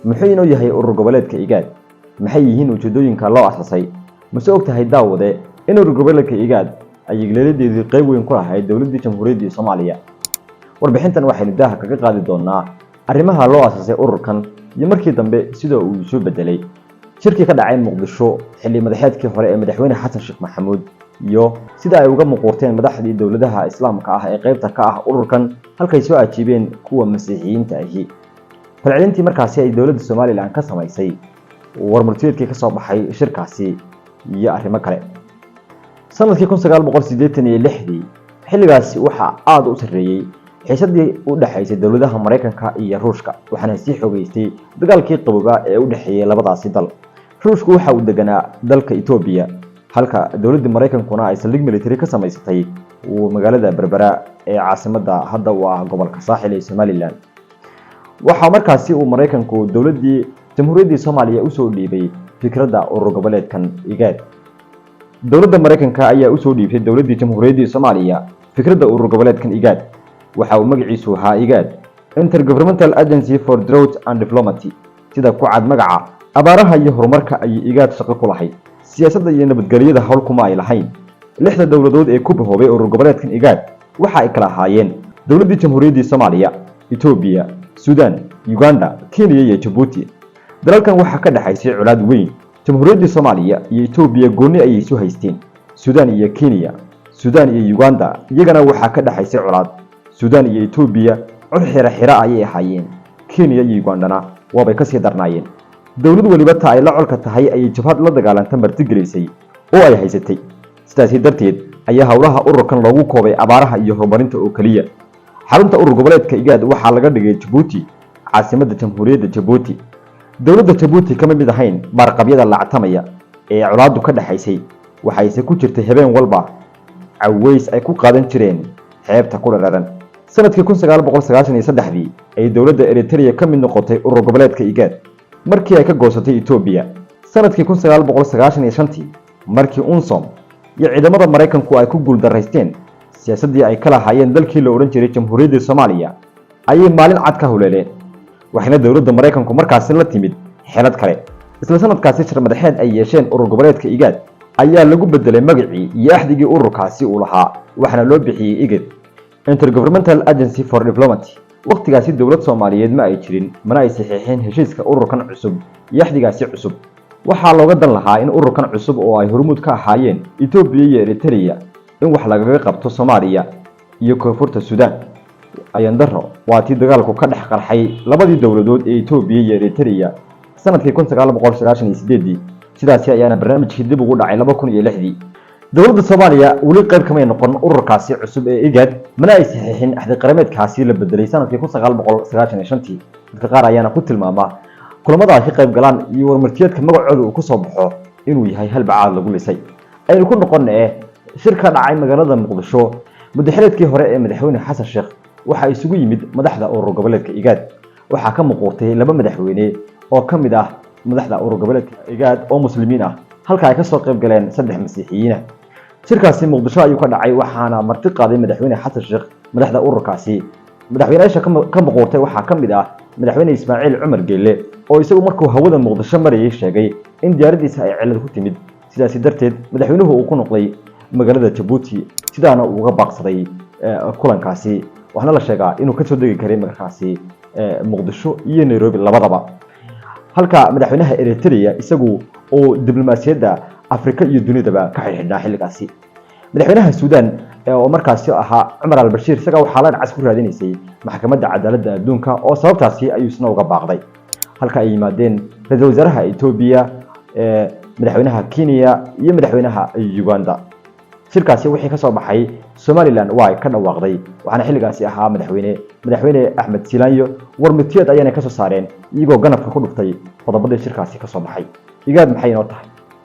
Muxuu inoo yahay urur goboleedka IGAD? Maxay yihiin ujeedooyinka loo asasay? Mase og tahay, daawade, in urur goboleedka IGAD ay yagleeladeedii qayb weyn ku lahayd dowladdii Jamhuuriyaddii Soomaaliya? Warbixintan waxaynu daaha kaga qaadi doonaa arrimaha loo asasay ururkan iyo markii dambe sida uu isu bedelay, shirkii ka dhacay Muqdisho xilli madaxeedkii hore ee madaxweyne Xasan Sheekh Maxamuud, iyo sida ay uga muquurteen madaxdii dowladaha Islaamka ah ee qaybta ka ah ururkan, halkay soo ajiibeen kuwa Masiixiyiinta ahi, falcelintii markaasi ay dowladda Somaliland ka samaysay warmurtiyeedkii ka soo baxay shirkaasi iyo arrimo kale. Sanadkii 1986-dii, xilligaasi waxaa aada u sarreeyey xiisadii u dhexaysay dowladaha Maraykanka iyo Ruushka, waxaana sii xoogeystay dagaalkii qabooba ee u dhexeeyey labadaasi dal. Ruushku waxa uu deganaa dalka Etoobiya, halka dowladda Maraykankuna ay saldhig military ka samaysatay magaalada Berbera ee caasimadda hadda u ah gobolka Saaxil ee Somaliland. Waxaa markaasi uu Maraykanku dowladdii Jamhuuriyaddii Soomaaliya usoo dhiibay fikradda urur goboleedkan IGAD. Dowladda Maraykanka ayaa usoo dhiibtay dowladdii Jamhuuriyaddii Soomaaliya fikradda urur goboleedkan IGAD. Waxa uu magaciisu ahaa IGAD, Intergovernmental Agency for Drought and Diplomacy. Sida ku cad magaca, abaaraha iyo horumarka ayay IGAD shaqo ku lahayd, siyaasadda iyo nabadgelyada howl kuma ay lahayn. Lixda dowladood ee ku bahoobay urur goboleedkan IGAD waxa ay kala ahaayeen dowladdii Jamhuuriyaddii Soomaaliya, Etoobiya, Suudaan, Uganda, Kenya iyo Jabuuti. Dalalkan waxaa ka dhexaysay colaad weyn. Jamhuuriyaddii Soomaaliya iyo Etoobiya goonni ayay isu haysteen. Suudaan iyo Kenya, Suudaan iyo Uganda iyagana waxaa ka dhexaysay colaad. Suudaan iyo Etoobiya col xira xira ayay ahaayeen. Kenya iyo Ugandana waabay kasii darnaayeen. Dowlad weliba ta ay la colka tahay ayay jabhad la dagaalanta martigelisay oo ay haysatay. Sidaasi darteed ayaa howlaha ururkan loogu koobay abaaraha iyo horumarinta oo keliya. Xarunta urur goboleedka IGAD waxaa laga dhigay Jabuuti, caasimadda Jamhuuriyadda Jabuuti. Dowladda Jabuuti kama mid ahayn baarqabyada lactamaya ee colaaddu ka dhexaysay, waxayse ku jirtay habeen walba caways ay ku qaadan jireen xeebta ku dhararan. Sanadkii 1993-dii ayay dowladda Eritrea ka mid noqotay urur goboleedka IGAD markii ay ka goosatay Etoobiya. Sanadkii 1995-tii, markii UNSOM iyo ciidamada Maraykanku ay ku guuldaraysteen siyaasaddii ay ka lahaayeen dalkii la odhan jiray Jamhuuriyadda Soomaaliya, ayay maalin cad ka huleeleen, waxayna dowladda Maraykanku markaasi la timid xeelad kale. Isla sanadkaasi shir madaxeed ay yeesheen urur goboleedka IGAD ayaa lagu bedelay magacii iyo axdigii ururkaasi uu lahaa, waxaana loo bixiyey IGAD, Intergovernmental Agency for Diplomacy. Wakhtigaasi dowlad Soomaaliyeed ma ay jirin, mana ay saxiixin heshiiska ururkan cusub iyo axdigaasi cusub. Waxaa looga dan lahaa in ururkan cusub oo ay hormuud ka ahaayeen Etoobiya iyo Eritrea in wax lagaga qabto Soomaaliya iyo Koonfurta Suudaan. Ayandaro waa tii dagaalku ka dhex qarxay labadii dowladood ee Etoobiya iyo Eritrea sanadkii 1998-dii. Sidaasi ayaana barnaamijkii dib ugu dhacay 2006-dii. Dowladda Soomaaliya weli qayb kamay noqon ururkaasi cusub ee IGAD, mana ay saxiixin axdi qarameedkaasi la bedelay sanadkii 1995-tii. Dadka qaar ayaana ku tilmaama kulamada ay ka qayb galaan iyo warmartiyeedka magacooda uu kusoo baxo inuu yahay halbacaad lagu lisay. Aynu ku noqon ee shir ka dhacay magaalada Muqdisho muddaxileedkii hore ee madaxweyne Xasan Sheekh. Waxaa isugu yimid madaxda urur goboleedka IGAD. Waxaa ka muquurtay laba madaxweyne oo ka mid ah madaxda urur goboleedka IGAD oo Muslimiin ah, halka ay kasoo qayb galeen saddex Masiixiyiina. Shirkaasi Muqdisho ayuu ka dhacay, waxaana marti qaaday madaxweyne Xasan Sheekh madaxda ururkaasi. Madaxweynayaasha ka muquurtay waxaa ka mid ah madaxweyne Ismaaciil Cumar Geelle, oo isagu markuu hawada Muqdisho marayay sheegay in diyaaradiisa ay cillad ku timid, sidaasi darteed madaxweynuhu uu ku noqday magaalada Jabuuti, sidaana uu uga baaqsaday kulankaasi. Waxaana la sheegaa inuu kasoo degi karay markaasi Muqdisho iyo Nairobi labadaba, halka madaxweynaha Eritrea isagu oo diblomaasiyadda Afrika iyo dunidaba ka xidhxidhnaa xilligaasi. Madaxweynaha Suudaan oo markaasi ahaa Cumar Albashiir, isaga waxaa la dhacas ku raadinaysay Maxkamadda Cadaaladda Adduunka, oo sababtaasi ayuu isna uga baaqday, halka ay yimaadeen ra-iisul wasaaraha Etoobiya, madaxweynaha Kenya iyo madaxweynaha Uganda. Shirkaasi wixii ka soo baxay Somaliland waa ay ka dhawaaqday, waxaana xilligaasi ahaa madaxweyne Axmed Silaanyo. Warmutiyeed ayaanay kasoo saareen, iyagoo ganafka ku dhuftay qodobadii shirkaasi kasoo baxay. IGAD maxay inoo tahay?